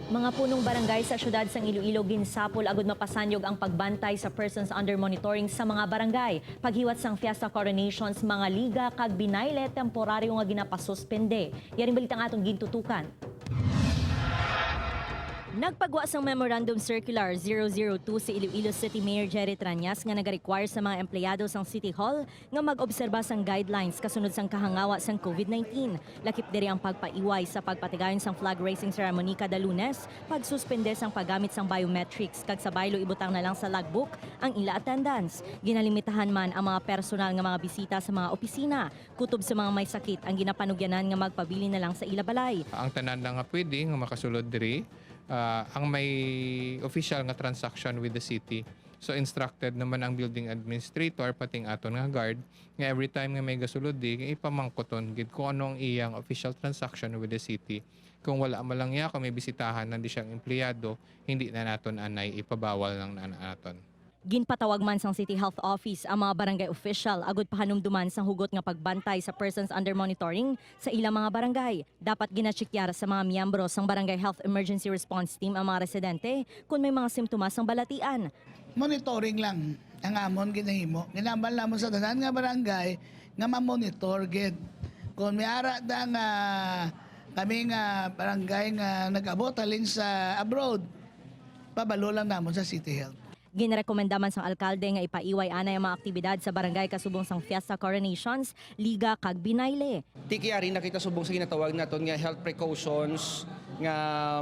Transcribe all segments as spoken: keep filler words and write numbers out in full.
Mga punong barangay sa siyudad sang Iloilo ginsapol agud mapasanyog ang pagbantay sa persons under monitoring sa mga barangay. Paghiwat sang Fiesta Coronations, mga liga kag binayle temporaryo nga ginapasuspende. Yari ang balitang aton gintutukan. Nagpagwa sang Memorandum Circular zero zero two si Iloilo City Mayor Jerry Trañas nga nagarequire sa mga empleyado sang City Hall nga mag-obserba sang guidelines kasunod sang kahangawa sang COVID nineteen. Lakip diri ang pagpaiway sa pagpatigayon sang flag raising ceremony kada Lunes, pagsuspende sang paggamit sang biometrics, kag sa baylo ibutang na lang sa logbook ang ila attendance. Ginalimitahan man ang mga personal nga mga bisita sa mga opisina, kutob sa mga may sakit ang ginapanugyanan nga magpabilin na lang sa ila balay. Ang tanan lang nga pwede nga makasulod diri, ah, ang may official nga transaction with the city. So, instructed naman ang building administrator, pati ang aton nga guard, nga every time nga may gasulod di, ipamangkuton gid kung ano ang iyang official transaction with the city. Kung wala man lang niya, kung may bisitahan na di siyang empleyado, hindi na naton anay ipabawal lang na naton. Ginpatawag man sang City Health Office ang mga barangay official agud pahanumduman sang hugot nga pagbantay sa persons under monitoring sa ilang mga barangay. Dapat ginatsikyaran sa mga miyembro sang Barangay Health Emergency Response Team ang mga residente kon may mga simptomas sang balatian. Monitoring lang ang amon ginahimo. Ginambal namon sa tanan nga barangay nga ma-monitor gid. Kung may ara da nga kami nga barangay nga nag-abot halin sa abroad, pabalo lang namon sa City Health. Ginrekomenda man sang alkalde nga ipaiway anay ang mga aktibidad sa barangay kasubong sang Fiesta Coronations, liga kag binayle. Tikiyari na kita subong sa ginatawag naton nga health precautions nga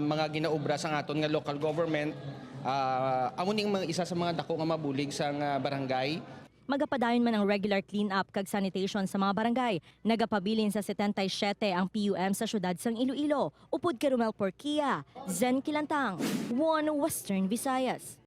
mga ginaobra sang aton nga local government. Ah, amo ning mga isa sa mga dako nga mabulig sang, ah, barangay. Magapadayon man ang regular clean-up kag sanitation sa mga barangay. Nagapabilin sa setenta y siete ang P U M sa siyudad sang Iloilo. Upod kay Romel Porquia, Zen Kilantang, One Western Visayas.